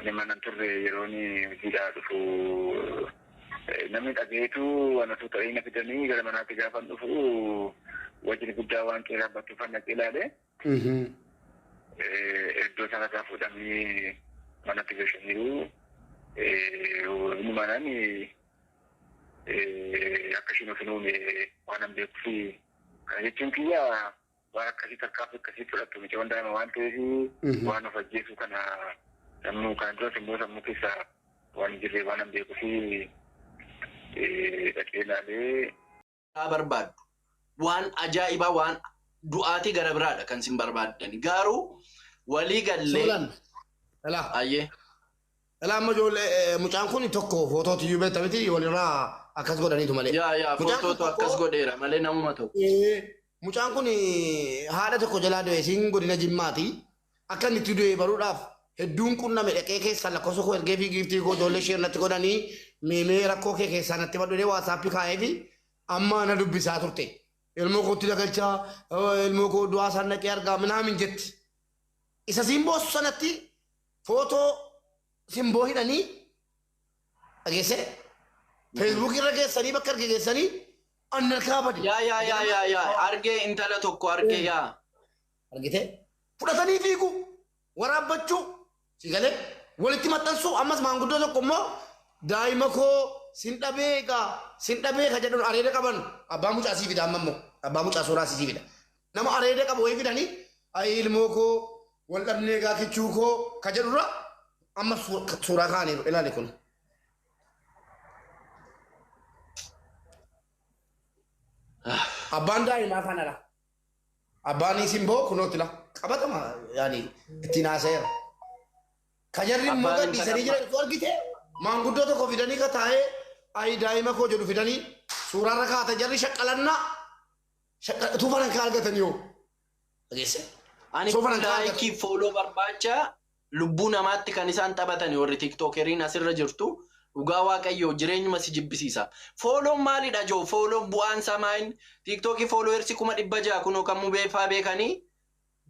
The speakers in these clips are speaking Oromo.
Ani mana turre yeroon hojiidhaa dhufu namni dhageetu anatu ta'ee na fidanii gara manaatti gaafan dhufu wajjin guddaa waan qeeraan bakki uffannaa ilaale. Iddoo sanarraa fuudhamee manatti gashaniiru. Inni manaan akka isheen of hin uume waan an beekuuf kana jechuun kiyya waan akkasii tarkaanfii akkasii fudhattu mucaan daa'ima waan ta'eef waan of ajjeesu kana sammuu kana duras immoo sammuu keessa waan hin jirre waan an beekuuf dhaqee ilaalee. Barbaaddu. Waan ajaa'ibaa, waan du'aatii gara biraadha kan isin barbaaddani. Garuu walii gallee. Soolan. Dhalaa. Ayyee. Dhalaa, amma ijoollee mucaan kun tokko footootti iyyuu beekta miti, walirraa akkas godhaniitu malee. Yaa yaa. Mucaan kun footootu akkas godheera malee namuma tokko. Mucaan kun haadha tokko jalaa du'e, isiin godina Jimmaati. Akka inni itti du'e baruudhaaf hedduun qunname, dhaqee keessaa lakkoofsa koo ergee fi giiftii koo ijoollee ishee natti godhanii meemee rakkoo kee keessaa natti madhudhee WhatsAppii kaa'ee fi amma na dubbisaa turte. Ilmoo kootti dagalchaa, ilmoo koo du'aa isaan dhaqee argaa minaamin jetti. Isa simboo sanatti footoo simboo hidhanii dhageesse, Facebookii irra geessanii bakka arge geessanii annan kaabade. Yaa yaa yaa yaa yaa, argee, intala tokko argee yaa. Argite, fudhatanii fiigu, waraabbachuu si galee walitti maxxansuu. Ammas maanguddoo tokko immoo daa'ima koo sin dhabee egaa sin dhabee ka jedhan areeda qaban, abbaa mucaa sii fida, amma immoo abbaa mucaa suuraa sii fida, nama areeda qabu wayii fidanii ayi ilmoo koo wal dhabnee egaa kichuu koo ka jedhurra amma suuraa kaa'aniiru, ilaali kun. Abbaan daa'imaa kanadha. Abbaan simboo kunootti la qabatama yaani ittiin haasa'eera. Kajarri immoo Abbaan gadhiisanii intala jiran tu argite, maanguddoo tokko fidanii ka taa'ee ayi daa'ima koo jedhu fidanii suuraarra kaa'atan, jarri shaqqalannaa tuufa kan argatan yoo dhageesse. Ani Sofa nan kaa'an. Like follow barbaacha lubbuu namaatti kan isaan taphatan warri TikTokeriin asirra jirtu, dhugaa Waaqayyoo jireenyuma si jibbisiisa. Follown maalidha joo? Follown bu'aan isaa maal? TikTokii followersi 600,000 kunoo kan mubeeffaa beekanii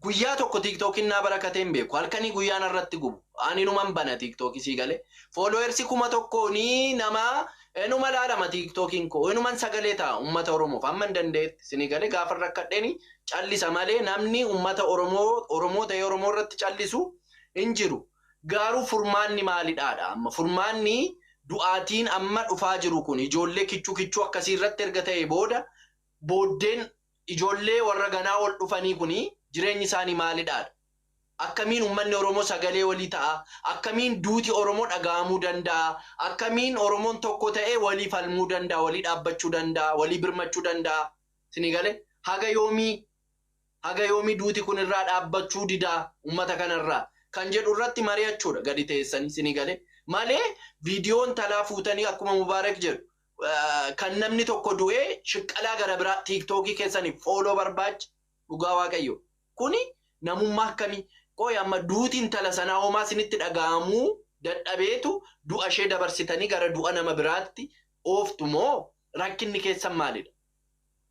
guyyaa tokko TikTokiin naa barakatee hin beeku. Halkanii guyyaan irratti gubu. Ani numan bana TikTokii sii galee. Followersi 1000 nama enuma laalama TikTokiin koo, enuman sagalee ta'a uummata Oromoof amma hin danda'etti sinii galee. Gaafa rakkadheeni callisa malee namni uummata Oromoo Oromoo ta'ee Oromoo irratti callisu hin jiru. Garuu furmaanni maalidhaadha amma? Furmaanni du'aatiin amma dhufaa jiru kun ijoollee kichuu kichuu akkasii irratti erga ta'e booda, booddeen ijoollee warra ganaa ol dhufanii kuni jireenyi isaanii maalidhaadha? Akkamiin uummanni Oromoo sagalee walii ta'a? Akkamiin duuti Oromoo dhaga'amuu danda'a? Akkamiin Oromoon tokko ta'ee walii falmuu danda'a? Walii dhaabbachuu danda'a? Walii birmachuu danda'a? Isinii galee, haga yoomii, haga yoomii duuti kun irraa dhaabbachuu didaa uummata kanarraa kan jedhu irratti mari'achuudha gadi teessanii, isinii galee, malee viidiyoon talaa fuutanii akkuma Mubaarak jedhu kan namni tokko du'ee shiqqalaa gara biraa TikTokii keessanii follow barbaacha, dhugaa Waaqayyo kuni namummaa akkamii? Qoy, amma duuti intala sanaa homaa isinitti dhaga'amuu dadhabeetu du'a ishee dabarsitanii gara du'a nama biraatti ooftu moo rakkinni keessan maalidha?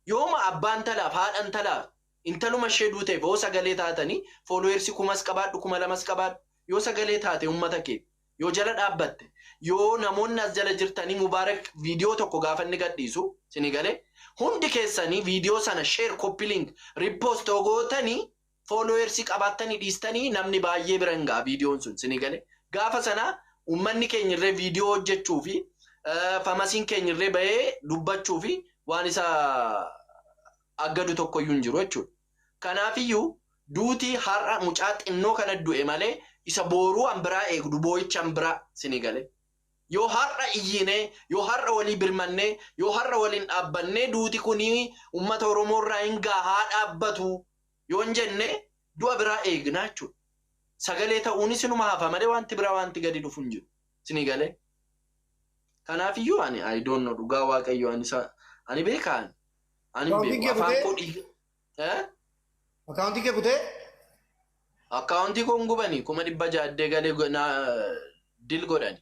Yooma abbaan talaaf haadhan talaaf intaluma ishee duuteef yoo sagalee taatanii, followersi 1000s qabaadhu, 2000s qabaadhu, yoo sagalee taate, uummata kee yoo jala dhaabbatte, yoo namoonni as jala jirtanii Mubaarak viidiyoo tokko gaafa inni gadhiisu isinii galee hundi keessanii viidiyoo sana share, copy link, repost yoo gootanii, followersi qabaattanii dhiistanii namni baay'ee bira hin ga'a viidiyoon sun, isinii galee. Gaafa sana uummanni keenya irree viidiyoo hojjechuu fi famasiin keenya irree bahee dubbachuu fi waan isa aggadu tokkoyyuu hin jiru jechuudha. Kanaafiyyuu duuti har'a mucaa xinnoo kana du'e malee isa booruu an biraa eegdu boo'icha an biraa, isinii galee. Yoo har'a iyyinee, yoo har'a walii birmannee, yoo har'a waliin dhaabbannee duuti kuni uummata Oromoo irraa hin gahaa dhaabbatu yoo hin jenne, du'a biraa eegnaa jechuudha. Sagalee ta'uunis inuma hafa malee wanti biraa wanti gadi dhufu hin jiru. Isinii galee. Kanaafiyyuu ani I don't know, dhugaa Waaqayyo ani isa ani beekaan ani hin Akkaawuntiin beeku kee afaan kutee? koo dhiiga. Eh? Akkaawuntii kee kutee? Akkaawuntii koon gubanii 600,000 galee na dil godhani.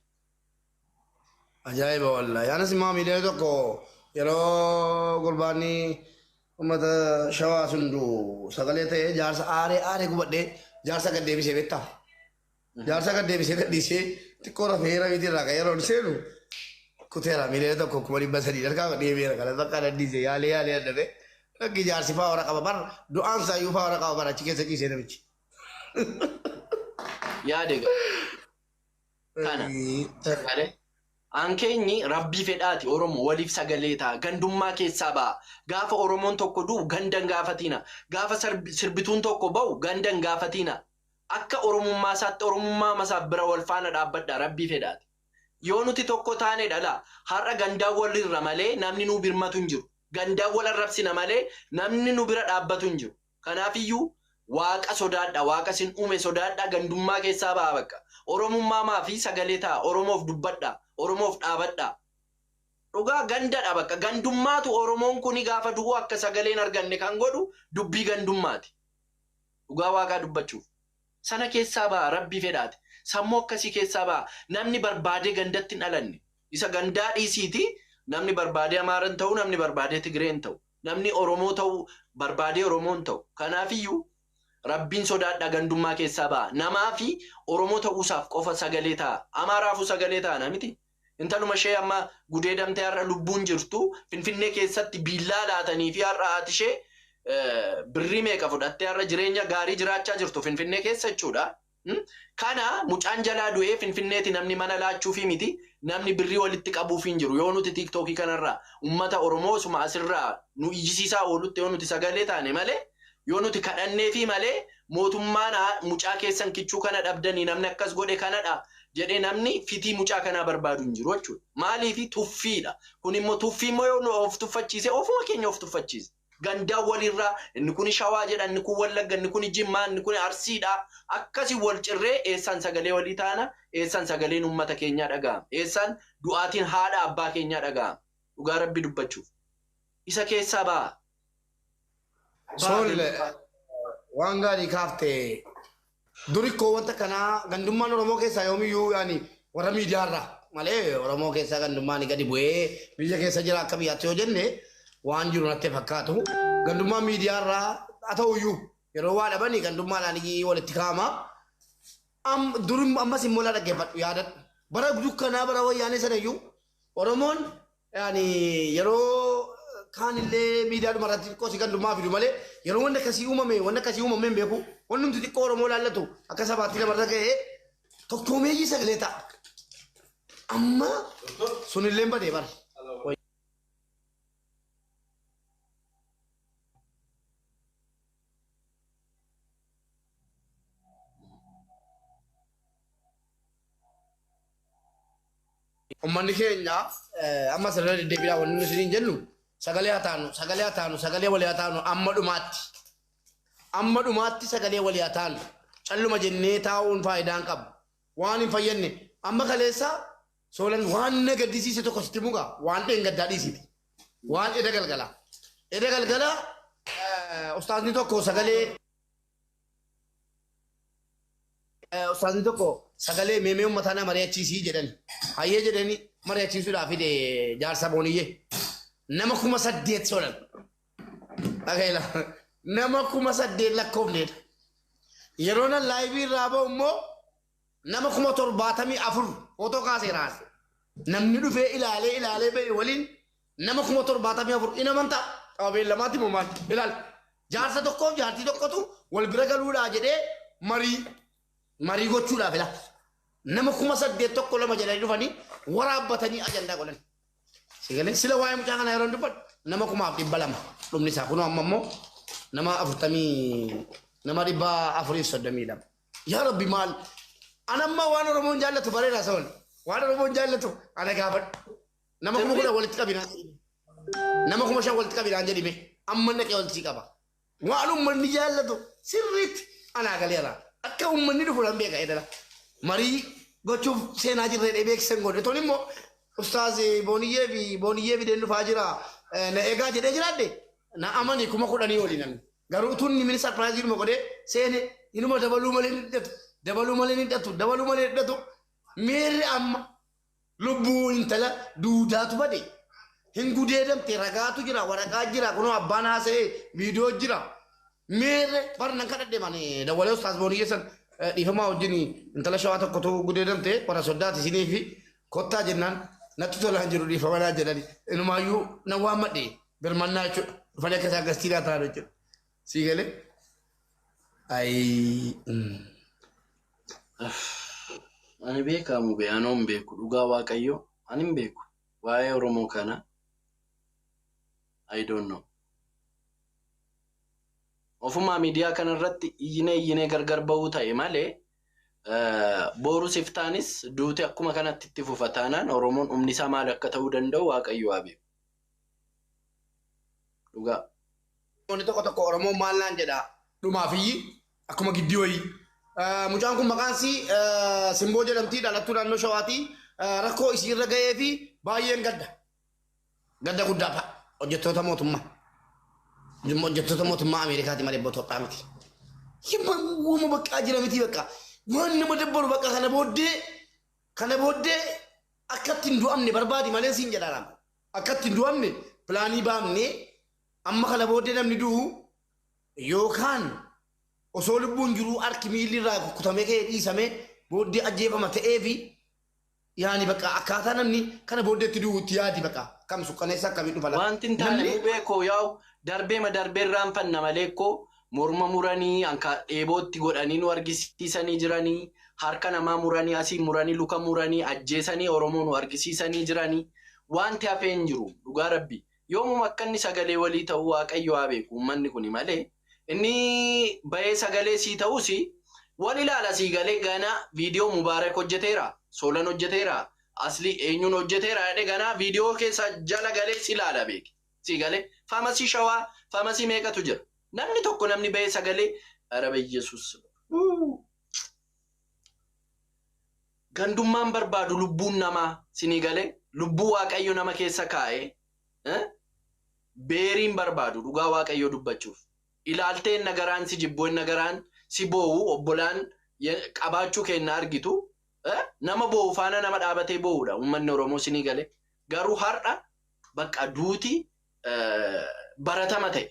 Ajaa'iba wallahi. Anis immoo 1 million yeroo gurbaanni uummata Shawaa sun du'u sagalee ta'ee jaarsa aaree aaree gubadhee jaarsa gad deebisee beektaa? Jaarsa kan deebisee gadhiisee xiqqoo rafee rabiitii irraa kan yeroo seenu kuteera 1,300,000 harkaa deebi'eera kana bakka dadhiise yaalee yaalee dadhabee dhaggi jaarsi faa wara qaba bar du'aan saayyuu faa wara qaba bar achi keessa ciisee namichi. Yaade kana. Ankeenyi rabbii fedhaati Oromoo waliif sagalee ta'a. Gandummaa keessaa ba'a. Gaafa Oromoon tokko du'u gandan gaafatina. Gaafa sirbituun tokko ba'u gandan gaafatina. Akka Oromummaa isaatti Oromummaa masaaf bira wal faana dhaabbadha rabbii fedhaati. Yoo nuti tokko taane dhala har'a gandaan walirra malee namni nu birmatu hin jiru. Gandaan wal arrabsina malee namni nu bira dhaabbatu hin jiru. Kanaafiyyuu waaqa sodaadha. Waaqa sin uume sodaadha. Gandummaa keessaa ba'a bakka. Oromummaa maafi sagalee ta'a. Oromoof dubbadha. Oromoof dhaabadha. Dhugaa gandadha bakka. Gandummaatu Oromoon kuni gaafa du'u akka sagaleen arganne kan godhu dubbii gandummaati. Dhugaa waaqaa dubbachuuf. Sana keessaa ba'a rabbii fedhaati. Sammuu akkasii keessaa ba'a. Namni barbaadee gandatti hin dhalanne. Isa gandaa dhiisiiti namni barbaadee Amaaran ta'u, namni barbaadee Tigreen ta'u, namni Oromoo ta'u barbaadee Oromoon ta'u. Kanaafiyyuu rabbiin sodaadha gandummaa keessaa ba'a. Namaa fi Oromoo ta'uusaaf qofa sagalee ta'a. Amaaraafuu sagalee ta'a namiti. Intaluma ishee amma gudeedamtee har'a lubbuun jirtu Finfinnee keessatti billaa laatanii fi har'a haati ishee birrii meeqa fudhattee har'a jireenya gaarii jiraachaa jirtu Finfinnee keessa jechuudha. Kana mucaan jalaa du'ee Finfinneeti namni mana laachuufi miti namni birrii walitti qabuuf hin jiru. Yoo nuti tiiktookii kanarraa uummata Oromoo osuma asirraa nu iyyisiisaa oolutti yoo nuti sagalee taane malee yoo nuti kadhanneefi malee mootummaan mucaa keessan kichuu kana dhabdanii namni akkas godhe kanadha jedhee namni fitii mucaa kanaa barbaadu hin jiru jechuudha. Maaliifi tuffiidha. Kun immoo tuffii immoo yoo of tuffachiise ofuma keenya of tuffachiise. Gandaan walirraa inni kun Shawaa jedha, inni kun Wallagga, inni kun Jimmaa, inni kun Arsiidha. Akkasii wal cirree eessaan sagalee walii taana, eessaan sagaleen uummata keenyaa dhaga'ama. Eessaan du'aatiin haadha abbaa keenyaa dhaga'ama. Dhugaa rabbi dubbachuuf. Isa keessaa ba'a. Sool waan gaarii kaaftee durikkoo wanta kanaa gandummaan Oromoo keessaa yoomiyyuu yaani warra miidiyaarraa malee Oromoo keessaa gandummaan gadi bu'ee biyya keessa jira akka biyyaatti yoo jenne waan jiru natti fakkaatu. Gandummaan miidiyaarraa haa ta'uyyuu yeroo waa dhabanii gandummaadhaan walitti kaa'ama. Dur ammas immoo laa dhaggeeffadhu yaadadhu. Bara dukkanaa bara wayyaanee sanayyuu Oromoon yaani yeroo kaanillee miidiyaadhuma irratti xiqqoo si gandummaa fidu malee yeroo wanti akkasii uumame wanti akkasii uumame hin beeku. Wanni nuti xiqqoo Oromoo laallatu akka sabaatti namarra ga'ee tokkoomeeyyii sagalee ta'a. Amma sunillee badee bara. Uummanni keenya amma sirna deddeebiidhaan wanni nuti isiniin jennu sagalee haa taanu, sagalee haa taanu, sagalee walii haa taanu amma dhumaatti. Amma dhumaatti sagalee walii haa taanu. Calluma jennee taa'uun faayidaa hin qabu. Waan hin fayyadne amma kaleessa soolan waan na gaddisiise tokko sitti muka waan dheengaddaa dhiisiti. Waan eda galgala. Eda galgala ustaazni tokko sagalee ustaazni tokko sagalee meemee uummataa na mari'achiisii jedhani. Hayyee jedhani mari'achiisuudhaaf fide jaarsa booniyyee. Nama 8,000 solan. Dhagaila. Nama 8,000 lakkoofneedha. Yeroo nan laayivii irraa ba'u immoo nama 74,000 footoo kaasee raase. Namni dhufee ilaalee ilaalee ba'e waliin nama 74,000 in amantaa. Qabeen lamaatti moo maal? Ilaal. Jaarsa tokkoof jaartii tokkotu wal bira galuudhaa jedhee marii gochuudhaaf ila. Nama 8,000 tokko lama jedhanii dhufanii waraabbatanii ajandaa godhan. Sigalee sila waa'ee mucaa kanaa yeroo dubbadhu nama 2,200 dhumni isaa kunoo amma immoo nama 40 nama 432. Yaa Rabbi maal ana amma waan Oromoon jaallatu bareeda sool waan Oromoon jaallatu ana gaafadhu. Nama 10,000 walitti qabinaan jedhime. Nama 5,000 walitti qabinaan jedhime amma naqee walitti qaba. Waan uummanni jaallatu sirriitti anaa galeera. Akka uummanni dhufu nan beeka edala. Marii gochuuf seenaa jirree beeksisan godhe tun immoo Ustaaz Booniyyee fi Booniyyee fideen dhufaa jira. Na eegaa jedhee jiraadhe na amani 10,000 olii namni. Garuu tunni mini sarpiraayizii dhuma godhee seene inuma dabaluu malee hin hidhatu. Dabaluu malee hin hidhatu. Dabaluu malee hin hidhatu. Miirri amma lubbuu intala duudaatu bade. Hin gudeedamte ragaatu jira waraqaa jira kunoo abbaan haasa'ee viidiyoo jira. Miirri bara nan kadhadhe mani dawwalee Ustaaz Booniyyee san Dhiifamaa wajjin intala shawaa tokkotu gudeedamte warra soddaati isinii fi kottaa jennaan natti tolaan jiru dhiifama naa jedhani. Inumaayyuu na waammadhe birmannaa jechuudha. Dhufanii akka isaan gastiidhaa ta'an jechuudha. Sii galee? Ayi. Ani beekamu be anoo hin beeku dhugaa Waaqayyo ani hin beeku waa'ee Oromoo kana I don't know. Ofumaa miidiyaa kanarratti iyyinee iyyinee gargar ba'uu ta'e malee boru siftaanis duuti akkuma kanatti itti fufa taanaan Oromoon humni isaa maal akka ta'uu danda'u Waaqayyo haa beeku. Dhugaa. Namoonni tokko tokko Oromoon maal naan jedha dhumaafiyyi akkuma giddii wayii. Mucaan kun maqaan isii Simboo jedhamti dhalattuu naannoo Shawaati. Rakkoo isiirra ga'ee fi baay'een gadda. Gadda guddaa fa'a. Hojjettoota mootummaa. Hojjettoota mootummaa Ameerikaati malee Itoophiyaa miti. Uuma bakka jira miti bakka. Waan nama dabbaru bakka kana booddee akka ittiin du'amne barbaadi malee siin jedha lama. Akka ittiin du'amne pilaanii baafnee amma kana booddee namni du'u yookaan osoo lubbuun jiruu harki miilli irraa kukkutamee ka'ee dhiisamee booddee ajjeefama ta'ee fi yaani bakka akkaataa namni kana booddeetti du'u itti yaadi bakka kam suqqaneessa akkamii dhufa laata. Wanti hin taane Namni nu beekoo yaa'u darbeema darbee irraanfanna malee koo morma muranii anka dheebootti godhanii nu argisiisanii jiranii harka namaa muranii asii muranii luka muranii ajjeesanii Oromoo nu argisiisanii jiranii wanti hafee hin jiru dhugaa rabbi yoomuma akka inni sagalee walii ta'uu Waaqayyo haa beeku uummanni kuni malee inni bahee sagalee sii ta'us wal ilaala sii galee gana viidiyoo Mubaarak hojjeteera Soolan hojjeteera Asli eenyuun hojjeteera jedhee ganaa viidiyoo keessa jala galee si ilaala beeki sii galee faamasii shawaa faamasii meeqatu jira namni tokko namni bahee sagalee araba Yesuus gandummaan barbaadu lubbuun namaa sinii galee lubbuu Waaqayyo nama keessa kaa'ee beeriin barbaadu dhugaa Waaqayyo dubbachuuf ilaaltee nagaraan si jibbu nagaraan si boo'u obbolaan qabaachuu kenna argitu nama boo'u faana nama dhaabatee boo'uudha uummanni Oromoo sinii galee garuu har'a bakka duuti baratama ta'e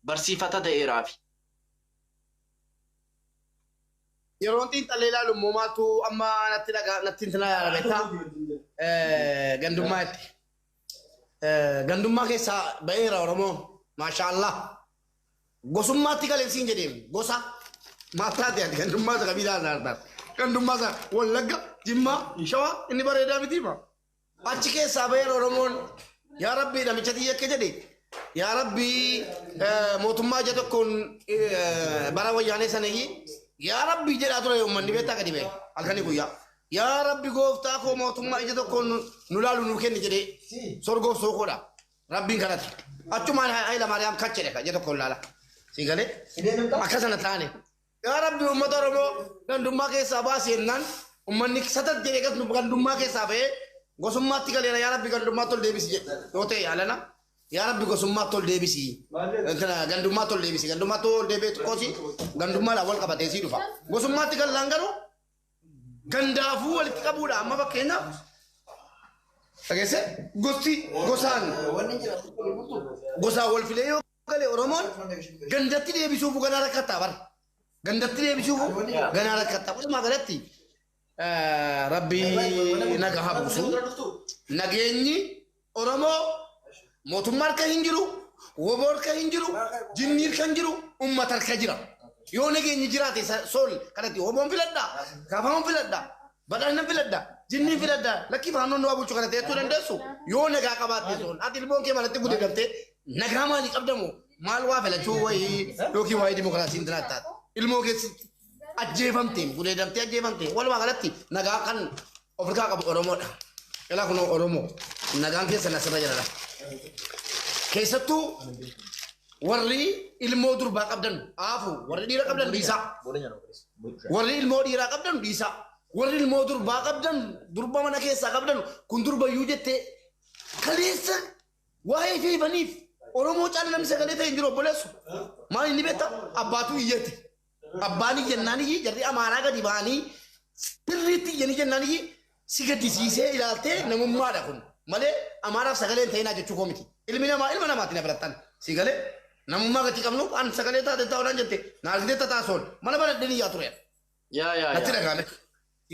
barsiifata ta'eeraafi. Yeroon xiinxallee ilaalu immoo maaltu amma natti dhagaa natti hin yaadataa gandummaa itti. Gandummaa keessaa ba'eera Oromoon maashaallah. Gosummaatti galee siin jedheem gosa maal taate ati gandummaa isa qabiilaa isaa taate. Gandummaa isa Wallagga, Jimmaa, Shawaa inni bareedaa miti ma. Achi keessaa ba'eera Oromoon yaa Rabbi namicha xiyya akka jedhe yaa Rabbi mootummaa ija tokkoon bara wayyaanee sanayyi yaa Rabbi jedhaa ture uummanni beektaa gadi ba'e halkanii guyyaa. Yaa Rabbi gooftaa koo mootummaa ija tokkoon nu laalu nu kenni jedhee sorgoof sookoodha. Rabbiin kadhate. Achumaan Hayila Maariyaam kach jedhe ija tokkoon laala. Si galee akka sana taane. Yaa Rabbi uummata Oromoo gandummaa keessaa baasi jennaan uummanni satat jedhee gandummaa keessaa ba'ee gosummaatti galeera yaa Rabbi gandummaatti ol deebisi jedhe yoo ta'e yaalana. Yaa Rabbi gosummaatti ol deebisi. Gandummaatti ol deebisi. Gandummaatti ol deebi'ee xiqqoosi gandummaadhaan wal qabatee sii dhufa. Gosummaatti gallaan garuu gandaafuu walitti qabuudha amma fakkeenyaaf. Dhageesse gosti gosaan gosaan wal filee yoo gale Oromoon gandatti deebisuuf ganaa rakkataa bara. Gandatti deebisuuf ganaa rakkataa. Walumaa galatti Rabbi nagaa haa buusu. Nageenyi Oromoo mootummaa harka hin jiru, woboo harka hin jiru, jinni harka hin jiru, uummata harka jira. Yoo nageenyi jiraate sool kanatti woboon filadhaa, kaafamuun filadhaa, badhaadhina filadhaa, jinni filadhaa, lakkii faannoon waa bulchuu kana ta'uu dandeessu yoo nagaa qabaatte sool ati ilmoon kee manatti gudeedamtee nagaa maalii qabdamu maal waa filachuu wayii yookiin waa'ee dimokiraasii hin taate ilmoo keessatti ajjeefamteen gudeedamtee ajjeefamteen walumaa galatti nagaa kan Afrikaa qabu Oromoodha. Ilaa kun Oromoo nagaan keessa asirra jira. Keessattuu warri ilmoo durbaa qabdan aafu warri dhiira qabdan dhiisaa. Warri ilmoo dhiiraa qabdan dhiisaa. Warri ilmoo durbaa qabdan durba mana keessaa qabdan kun durbayyuu jettee kaleessa waa'ee feefaniif Oromoo caala namni sagalee ta'e hin jiru obboleessu. Maal inni beektaa? Abbaatu iyyate. Abbaan iyyannaan iyyi jarri Amaaraa gadi ba'anii sirriitti iyyanii jennaan iyyi si gaddisiisee ilaaltee namummaadha kun. Malee Amaaraaf sagalee hin ta'inaa jechuu koo miti. Ilmi namaa ilma namaati na birattan. Si galee namummaa gatii qabnu an sagalee taate taa'uudhaan jette na argitee tataasoon mana baladheen iyyaa ture. Yaa yaa Natti yaa. dhagahame.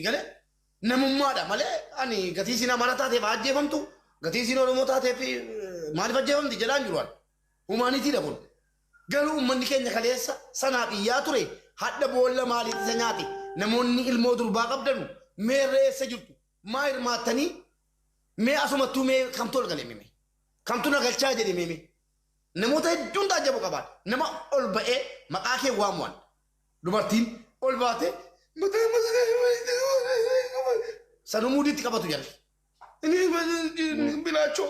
Galee namummaadha malee ani gatii isiin Amaaraa taateef haa ajjeefamtu, gatii isiin Oromoo taateef maaliif ajjeefamti jedhaan jiru ani. Humaanitiidha kun. Garuu uummanni keenya kaleessa sanaaf iyyaa ture, hadha boolla maaliif isa nyaate? Namoonni ilmoo durbaa qabdanu meerree, eessa jirtu? Maa hirmaattanii? Mee asumattuu mee kamtu ol gale mime? Kamtu na galchaa jedhe mime? Namoota hedduun taajjabu qabaan. Nama ol ba'ee maqaa kee waamu'an. Dubartiin ol baate sanuu muudiitti qabatu jarri. ብላቸው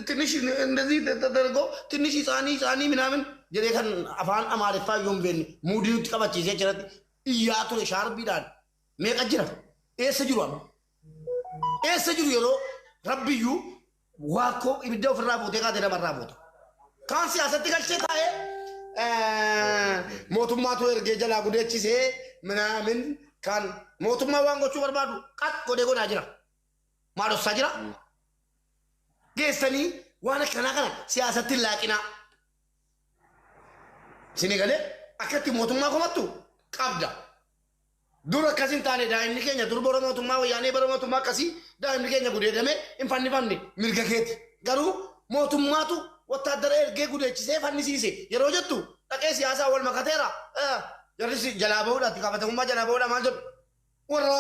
ትንሽ እንደዚህ ተደርጎ ትንሽ ህፃኒ ህፃኒ ምናምን jedhee kan afaan Amaariffaa iyyuu hin beekne muudii nutti qabachiisee jiratti iyyaa ture shaarbiidhaan meeqa jira? Eessa jiru amma? Eessa jiru yeroo rabbiyyuu waakkoo ibidda ofirraa fuutee kaatee namarraa fuuta? Kaan siyaasatti galchee taa'ee mootummaatu ergee jalaa gudeechisee ምናምን kan mootummaa waan gochuu barbaadu qat godhee godhaa jira. Maadossaa jira. Geessanii waan akkanaa kana siyaasatti hin laaqinaa. Isin galee akkatti mootummaa komattu qabda. Dur akkas hin taane, daa'imni keenya dur bara mootummaa Wayyaanee, bara mootummaa akkasii daa'imni keenya gudeedamee hin fannifamne, mirga keeti. Garuu mootummaatu wattaaddara ergee gudeechisee fannisiise yeroo jettu dhaqee siyaasaa wal makateera. Jarris jalaa bahuudhaatti gaafatamummaa jalaa bahuudha maal jedhu warra